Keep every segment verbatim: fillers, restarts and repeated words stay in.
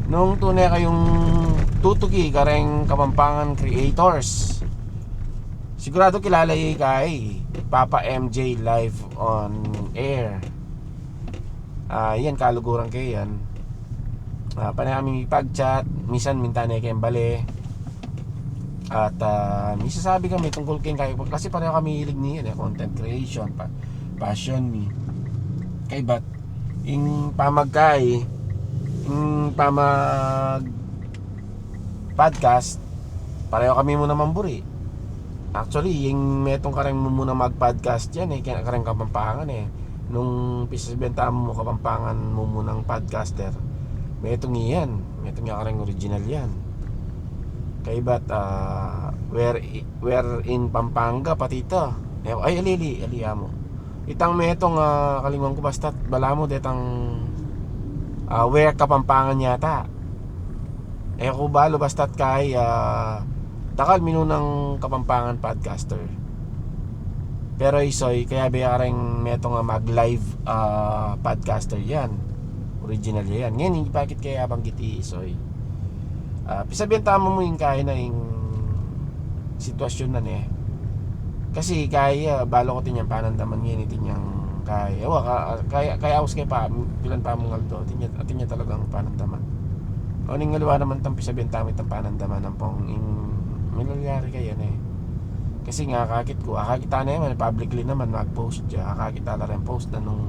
Nung tune kayung tutuki kareng Kapampangan creators, sigurado kilala ye kay Papa M J Live on Air. Ah, yan, kaluguran ke yan. Ah, pane kami pag-chat, misan minta ne keng bale. At, ah, misasabi kami tungkol keng kay, kasi pareho kami hilig niyan e, content creation, pa, passion mi. Kaybat ing pamagkay, ing pamag-podcast, pareho kami mu naman buri. Actually, ing metung kareng mumunang mag-podcast yan e, kaya kareng Kapampangan e. Nung pisasabian tamu Kapampangan mumunang podcaster, metung yan, metung ya kareng original yan. Kaybat, ah, where i-, where in Pampanga pati ita. E, ay, ali, ali, ali, amu. Itang metung, ah, kalingwan ku, basta't balamu detang, ah, where Kapampangan yata. E ku balu, basta't kay, ah, dakal minunang Kapampangan podcaster. Pero isoy, kayabe ya kareng metung a mag-live, ah, podcaster yan. Original ya yan. Ngeni, bakit kaya banggit i isoy? Ah, pisabian tamu mu ing kay na ing sitwasyun na ne. Kasi kay, ah, balu ku atin yang panandaman ngeni, atin yang kay, ewa, ka-, kay, kay aus kay pa, pilan pa mung aldo, atin ya, atin ya talagang panandaman. O ning aliwa naman tang pisabian tamu itang panandaman, ampong ing milalyari kaya ne. Kasi nga, akakit ku, akakit ta ne man, publicly naman, mag-post ya, akakit ta la ring post na nung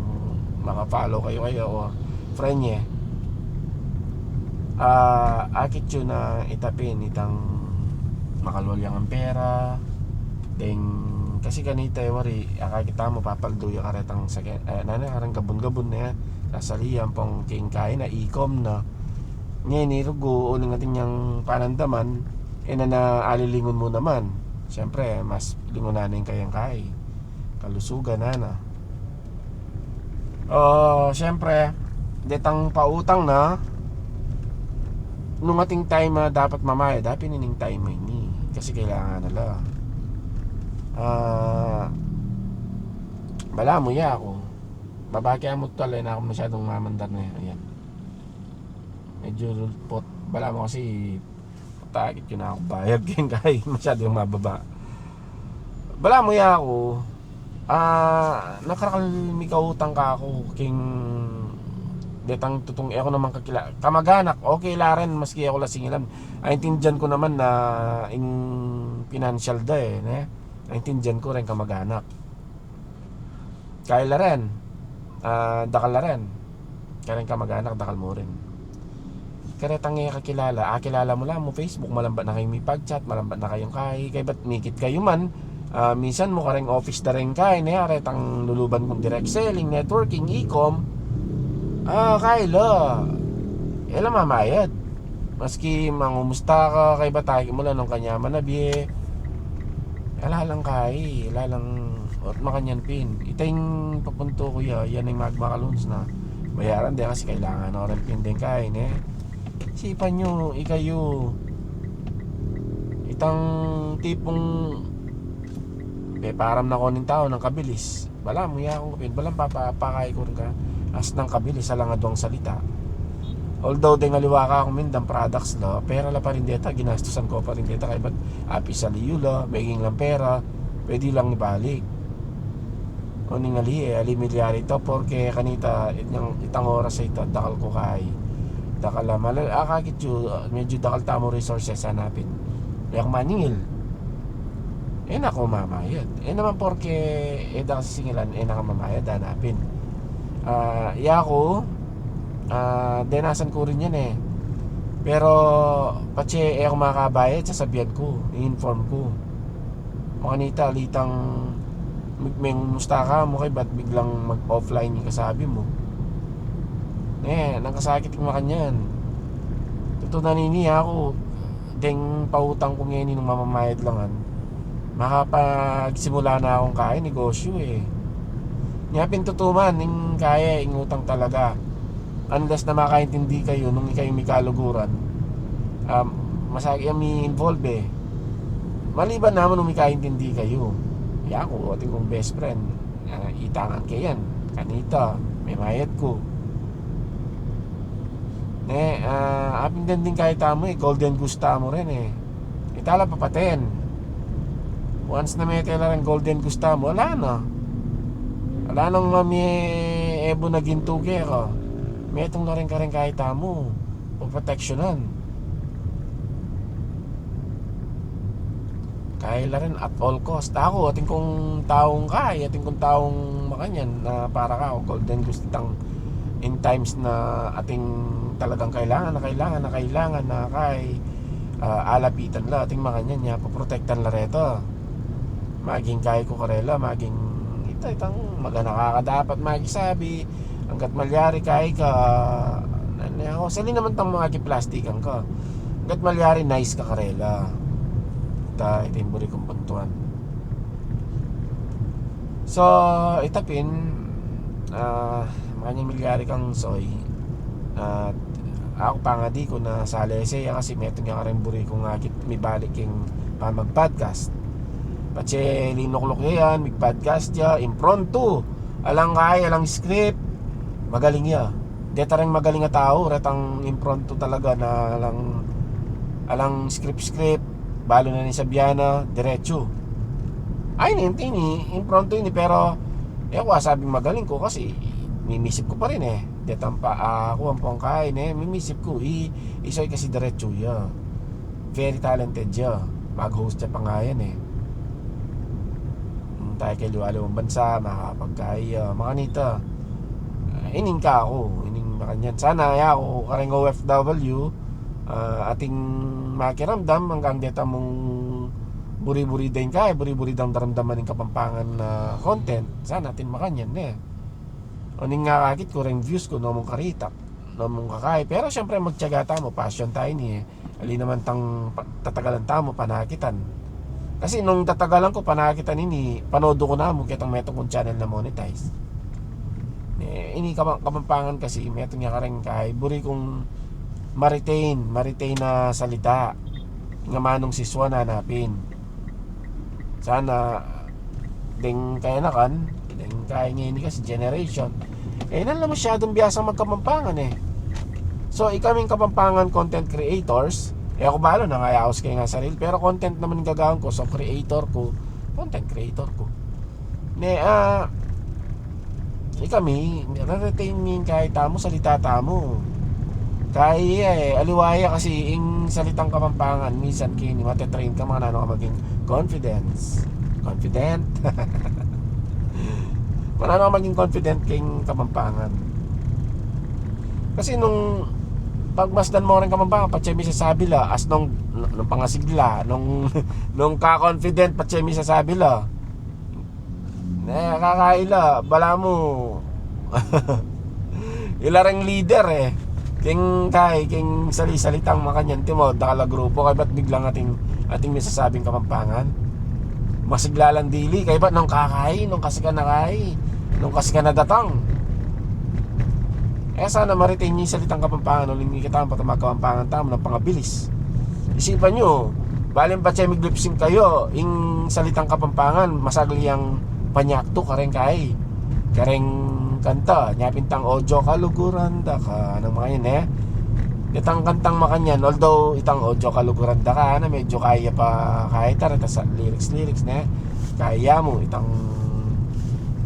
maka-follow kayu kaya o friend ye. Ah, akit yu na ita pin, itang makalwal yang pera, deng, kasi kanita e wari, akakit tamu, papaldu ya karetang sake-, e, nanu, kareng gabun-gabun na ya, sasali ya, ampong king kay na, ikom na. Ngeni, rugu, uling atin yang panandaman, e na, na alilingun mu naman. Siyempre, mas lingunan na ing kayang kay. Kalusugan na na. O, siyempre, detang pautang na, nung ating time a dapat mamayad, dapat ining time a ini. Kasi kailangan na la. Ah, balamu ya ku. Babaki amu tutal, e na ku masyadung mamandar ne. Ayan. Medyu lulpot. Balamu kasi, takit yu na ku bayad keng kay masyadu yang mababa. Balamu ya ku, ah, nakarakal mikautang kaku king detang tutung e ku naman kakila-, kamaganak, okay la rin, maski e ku la singilan. Aintindian ku naman na ing financial da e, ne? Aintindian ku reng kamaganak. Kay la rin, ah, dakal la rin. Kareng kamaganak, dakal mu rin. Karetang e kakilala, akilala mu la mu Facebook, malambat na kayung mipag-chat, malambat na kayung kay, kaybat mikit kayu man, ah, minsan mu kareng office da reng kay, ne, karetang luluban kung direct selling, networking, e-com, ah, kay la, e la mamayad. Maski mangumusta ka, kaybat akit mu la nung kanyaman a bie, ala lang kay, ala lang, ot makanyan pin. Ita ing papuntu ku ya, yan ing magmakalons na. Bayaran de kasi kailangan na rin pin deng kay, ne? Isipan yu, ikayu, itang tipung peparam na ku ning tau nang kabilis. Balamu ya kung pin, balang papapakay ku rin ka. As nang kabilis, alang aduang salita. Although, deng aliwa kaku mindan products la, pera la pa rin deta, ginastusan ku pa rin deta, kaybat apisali yu la, meging lang pera, pwede lang ibalik. O ning ali, e, ali milyari ita, porke kanita, itang, itang oras a ita, dakal ku kay. Dakal la, malal-, akakit yu, medyu dakal tamu resources hanapin. E ku maningil. E na ku mamayad. E naman porke e da ka sisingilan, e na ka mamayad, hanapin. Ah, ya ku, ah, denasan ku rin yan e. Pero, patse e ku makabayad, sasabian ku, i-inform ku. O kanita, alitang, mig-, mengumusta ka mu, kaybat biglang mag-offline ing kasabi mu. E, nang kasakit ing makanyan. Tutu na nini, aku, deng pautang ku ngeni nung mamamayad la ngan, makapagsimula na kung kay negosyu e. Nya pin tutu man, ing kay, ing utang talaga. Unless na makaintindi kayu nung ikayu mikaluguran, um, masakit yang mi-involve e. Maliban naman nung mikaintindi kayu. Yaku, atin kung best friend, ah, itangan ke yan. Kanita, memayad ku. Ne, ah, Pindending kai tamu, e, golden goose tamu rin, e. Ita la papaten. Once na mete la ring golden goose tamu, ala na. Ala nang mami, e, bu na gintu keka. Metung la rin karing kai tamu. Poproteksyonan. Kai la rin at all cost. Aku, atin kung taung kai, atin kung taung makanyan na para ka, golden goose itang in times na atin talagang kailangan, na kailangan, na kailangan na kai, ah, alapitan la, atin makanyan, ya, poprotektan la reta. Maging kai ku karela, maging ita, itang magana ka dapat magisabi, anggat malyari kai ka, na, na, o, sali naman tang mga giplastikan ka. Anggat malyari nice ka karela. Ita, ita ing buri kung puntuan. So, ita pin, ah, makanya milyari kang soy. At aku pangadi ku na salese ya kasi metung ya karing buri kung agit mibalik king pamag-podcast. Patse linukluk ya yan, mig-podcast ya, impromptu. Alang kai, alang script, magaling ya. Deta ring magaling a tau, retang impromptu talaga na alang, alang script-script, balu na ning sabian na, diretsu. Ay, ini, ini, impromptu ini, pero, e ku asabing magaling ku kasi, mimisip ku pa rin e. Detang pa, ah, aku ampong kai, ne, mimisip ku, i, isoy kasi diretsu ya. Very talented ya. Mag-host ya pa nga yan e. Hmm, tayo kay liwaliwang bansa, makakapagkai, ah, makanita. Ah, ining ka aku, ining makanyan. Sana, ya aku, karing O F W, ah, ating makiramdam, anggang deta mung buri-buri deng kai, buri-buri dang daramdaman ing Kapampangan na content. Sana atin makanyan, ne. O ning nga akit ku, reng views ku, no mung karitak, no mung kakai. Pero, siyempre, magtiyaga tamu, passion tamu ini, e. Ali naman tang pa-, tatagalan tamu, panakitan. Kasi nung tatagalan ku, panakitan ini, panodu ku namu, ketang metung kung channel na monetize. E, ini Kapa-, Kapampangan kasi, metung ya karing kai, buri kung ma-retain, ma-retain na salita. Nga manung siswa na napin. Sana, deng kayanakan, deng kaya ngeni kasi generation, e, nan la masyadung biyasang magkapampangan e. So, ikaming Kapampangan content creators, e, aku balu nung ayaus ke nga sarili, pero content naman ing gagawan ku, so creator ku, content creator ku. Ne, ah, ikami, re-retain mi ing kai tamu, salita tamu. Kai, e, aliwa ya kasi ing salitang Kapampangan, minsan keni, mate-train ka, mananu ka maging confidence. Confident. Mananu ka maging confident king Kapampangan. Kasi nung pagmasdan mu ring Kapampangan, patse misasabi la, as nung, nung pangasigla, nung, nung ka-confident, patse misasabi la. Ne, kakai la, balamu. Ila reng leader e. King kai, king sali-salitang makanyan, timawag da ka la grupo, kaybat biglang atin, atin misasabing Kapampangan. Masigla lang dili, kaybat nung kakai, nung kasi ka na kai, nung kasi ka na datang. E, sana ma-retain ing salitang Kapampangan, uling ikatamu, patang Kapampangan tamu, nung pangabilis. Isipan yu, baling patse mig-lip sync kayu, ing salitang Kapampangan, masagli yang panyaktu kareng kai. Kareng kanta, nya pin itang Audio Kaluguran da ka, nung makanyan e. Itang kantang makanyan, although itang Audio Kaluguran da ka, na medyo kaya pa, kaya ta, reta sa lyrics, lyrics, ne. Kaya mu, itang,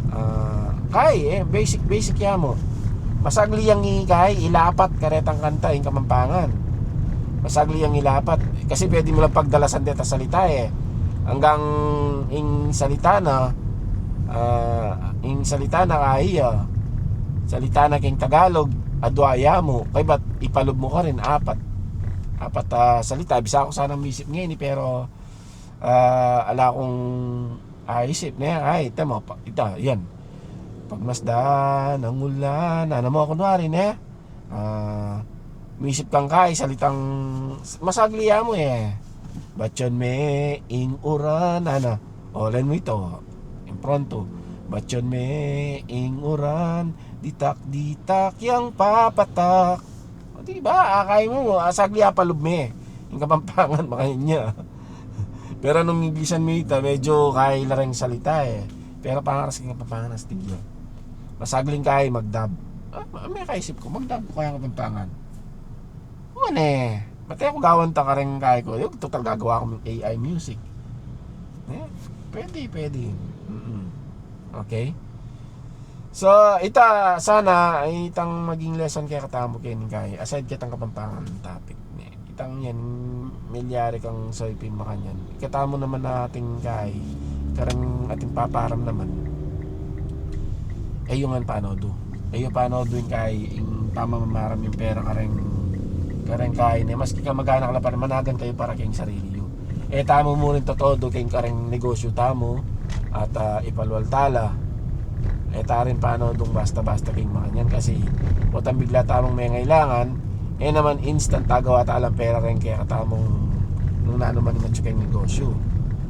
ah, kai, e, basic, basic ya mu. Masagli yang i-, kai, ilapat karetang kanta, ing Kapampangan. Masagli yang ilapat. Kasi pwede mu lang pagdalasan deta salita e. Anggang ing salita na, ah, ing salita na kai, ah, salita na king Tagalog, adua ya mu. Kaybat ipalub mu karin, apat. Apat, ah, salita. Bisa ku sanang misip ngeni, pero, ah, ala kung, ah, isip ne. Ay, ita mu, pa-, ita, yan. Pagmasdan ang ulan. Ana mu, kunwari, ne? Ah, misip kang kai, salitang masagli ya mu e. Batyan me ing uran, ana. O, lawen mu ita, impromptu. Batyan me ing uran, ditak-ditak yang papatak. O, di ba? Akai mu, asagli apalub me. Ing Kapampangan, makanyan ya. Pero nung English-an mu ita, medyo kai la reng salita e. Pero pangaras king Kapampangan, astig ya. Masagling kai magdab. Ah, ma-, mekaisip ku, magdab ku kaya Kapampangan. Eh, bate ku gawan ta kareng kai ku. Yung total gagawa ku A I music. Eh, pwede, pwede. Mm-mm. Okay. So, ita sana, itang maging lesson kaya katamu keng kai. Aside kitang Kapampangan topic. Itang yan, milyari kang soy pin makanyan. Katamu naman ating kai, kareng ating paparam naman. E yu ngan panodu. E yu panodu ing kai, ing pamamaram ing pera kareng, kareng kai ne. Maski kamaganak la pa rin, managan kayu para keng sarili yu. E tamu mu rin totodu keng kareng negosyu tamu at, ah, ipalwal tala. E ta rin panodung basta-basta keng makanyan kasi potang bigla tamung mengailangan, e naman instant tagawa ta lang pera rin kaya katamung nung nanu man ing atsu keng negosyu.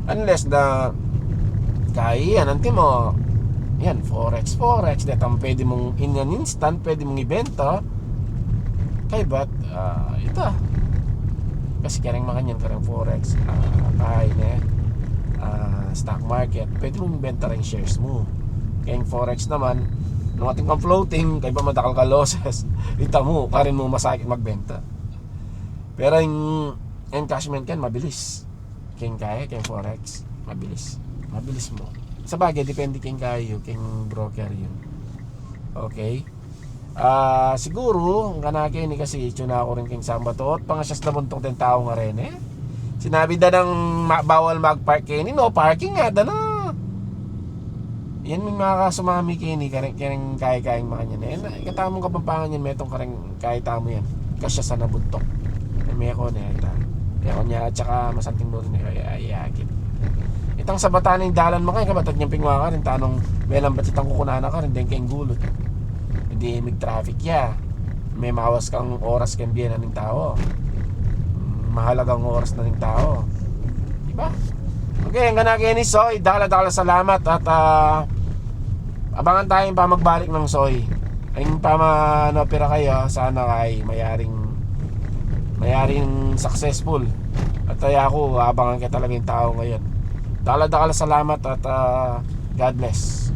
Unless na kai yan, antimo, yan, forex, forex, detang pwede mung in an instant, pwede mung ibenta. Kaybat, ah, ita. Kasi kareng makanyan, kareng forex, ah, kai ne, ah, stock market, pwede mung ibenta ring shares mu. Keng forex naman, nung atin kang floating, kaybat madakal ka losses, ita mu, karin mu masakit magbenta. Pero ing encashment kan, mabilis. Keng kai, keng forex, mabilis. Mabilis mu. Sabagay, depende keng kai yu, keng broker yu. Okay? Ah, siguru, ang kanakeni kasi, itsu na ku rin keng samba to, at pangasyas na buntuk den tau ngeni, e. Sinabi da nang ma-, bawal mag-park keni, no parking nga, da na. Yan, may makakasumami keni, kareng, kareng kai-kai makanyan, e. Na, katamung Kapampangan yan, metung kareng kai tamu yan. Kasya sana buntuk. E, meko ne, ita. Meko ne, at saka masanting mu rin, e, kaya, ay, agit. Itang sabatan ing dalan makanyan, kabatad niyang pingwa ka rin, tanung, melambat itang kukunan na ka rin, deng keng gulut. Hindi mig-traffic ya. Memawas kang oras keng bie na ning tau. Mahalagang oras na ning tau. Diba? Okay, ang kanakeni, Soy, dakal-dakal a salamat at, ah, abangan taya ing pamagbalik nang Soy. Ing pama-, ano, pira kayu, sana kay mayaring, mayaring successful. At kaya aku, abangan ke talaga ing tau ngayon. Dakal-dakal a salamat at, ah, God bless.